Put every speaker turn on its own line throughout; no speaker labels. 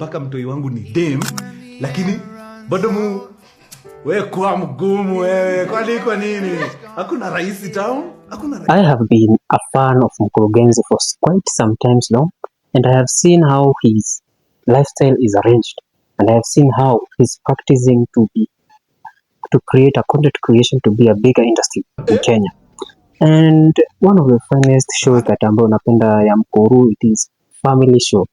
Mpaka mtoi wangu ni dem, lakini bado mu we kuwa mgumu wewe. Kwani kwa nini hakuna rahisi town? Hakuna rahisi.
I have been a fan of Mkurugenzi for quite some times now, and I have seen how his lifestyle is arranged, and I have seen how he's practicing to create a content creation to be a bigger industry in Kenya. And one of the finest shows that ambayo napenda ya Mkuru, it is family show.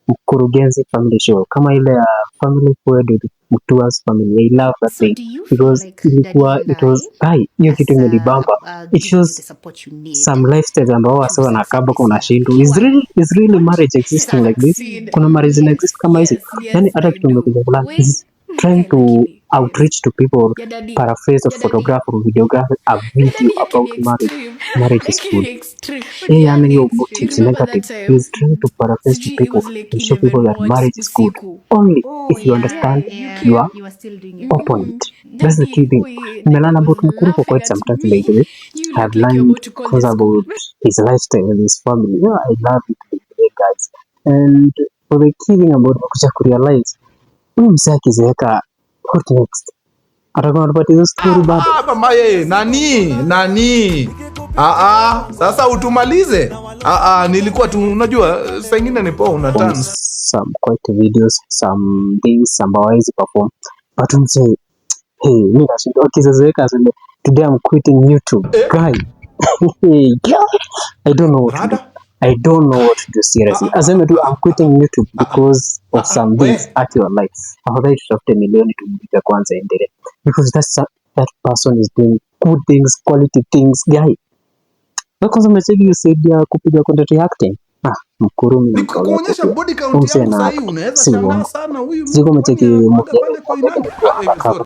Mkurugenzi Family Show, kama ile ya Family Feud with Mutua's Family. I love that
So
thing
do you feel
because
like
ilikuwa,
Daddy
it was ai, hiyo kitu imenibamba. It shows some lifestyles ambao wase wanakaa mpaka unashindwa, is really marriage existing like this? Kuna marriage ina exist kama hizi? Yani hata kitu umekuja fulani is trying to outreach to people, paraphrase of photograph or videography, a video about marriage. Marriage is good. Yani hiyo motives negative, he's trying to paraphrase to people and show people that marriage is good only if you understand your opponent. That's the key thing. Nimelearn about Mkuru for quite some time, by the way. I have learned cause about his lifestyle and his family. Yeah, I love it, by the way, guys. And for the key thing about kuja kurealize, huyu msee akizeeka, what next? Atakuwa anatupatia hizo story bado?
Ah, mama ye, nani nani? Ah, ah, sasa utumalize. Ah, ah, nilikuwa tu, unajua saa ingine ni poa una
Perform
turn.
Some quite videos, some things ambao hawezi perform, but msee, hey, mi nashindwa akizeeka aseme, "Today I'm quitting YouTube." Guy, yeah, I don't know what to do.
Rada?
I don't know what to do, seriously. Aseme tu, "I'm quitting YouTube because of some
We.
things." At your life. Afadhali tutafute milioni tumlipe kwanza endelee. Because that person is doing good things, quality things, guy. Na kwanza umecheki kusaidia kupiga content ya acting. Ah, Mkuru mimi namtolea
Nikuonyesha
kofia.
Body count
Msee
yangu
na
sahii, unaweza
si
shangaa
uongo.
sana huyu
Siko
mtu
umecheki
kwani anakuwaga
movie
pale Koinange. Ah,
undercover.
sorry.